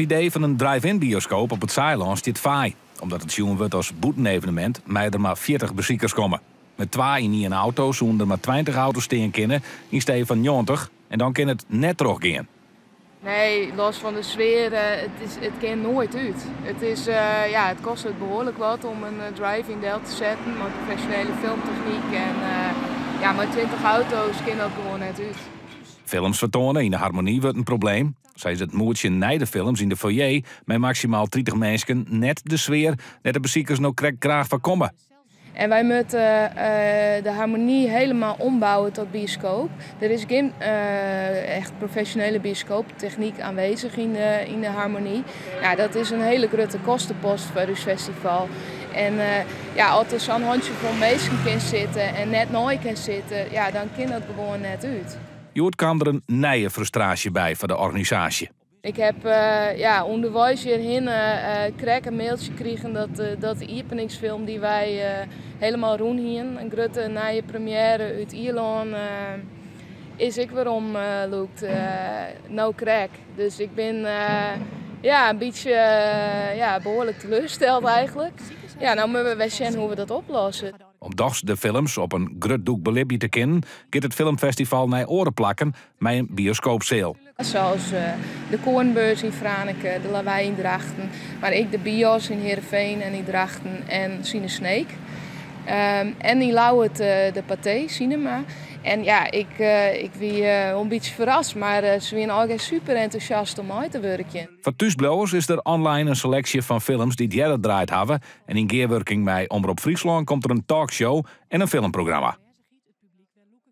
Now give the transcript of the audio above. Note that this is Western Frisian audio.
It idee fan in drive-in bioskoop op it Saailân stiet faai. Omdat it sjoen wurdt as bûtenevenemint, meie der mar 40 besikers komme. Mei twa yn ien auto soene der mar 20 auto's stean kinne yn stee fan 90 en dan kin it net trochgean. Nee, los fan de sfear, it kin noait út. Ja, it kostet behoarlik wat om in drive-in del te setten mei profesjonele filmtechnyk. En ja, mei 20 auto's kin dat gewoan net út. Films fertoane yn de Harmonie wurdt in probleem. Sa is it moetsjen nei de films yn de foyer mei maksimaal 30 minsken net de sfear dêr't de besikers no krekt graach foar komme. En wy moatte de Harmonie hielendal ombouwe ta bioskoop. Der is gjin echt profesjonele bioskooptechnyk oanwêzich yn de Harmonie. Ja, dat is in hiele grutte kostepost foar ús festival. En ja, as der sa'n hantsjefol minsken kin sitte en net nei kin sitte, ja, dan kin dat gewoan net út. Hjoed kaam der in nije frustraasje by foar de organisaasje. Ik ha ja, ûnderweis hjirhinne krekt in mailtsje krigen dat de iepeningsfilm dy't wy hielendal rûn hiene, in grutte nije premiêre út Ierlân, is ek weromlûkt. No krekt. Dus ik bin, ja, in bytsje, ja, behoarlik teloarsteld eigentlik. Ja, no moatte we wer sjen hoe't we dat oplosse. Om dochs de films op in grut doek belibje te kinnen, giet it filmfestival nei oare plakken mei in bioskoopseal. Sa as de Koornbeurs yn Franeker, de Lawei yn Drachten, mar ek de Bios yn Heerenveen en yn Drachten en Cine Sneek. En yn Ljouwert de Pathé Cinema. En ja, ik wie in bytsje ferrast, mar se wiene allegear super entûsjast om mei te wurkjen. Foar thúsbliuwers is der online in seleksje fan films dy't earder draaid hawwe. En yn gearwurking mei Omrop Fryslân komt der in talkshow en in filmprogramma.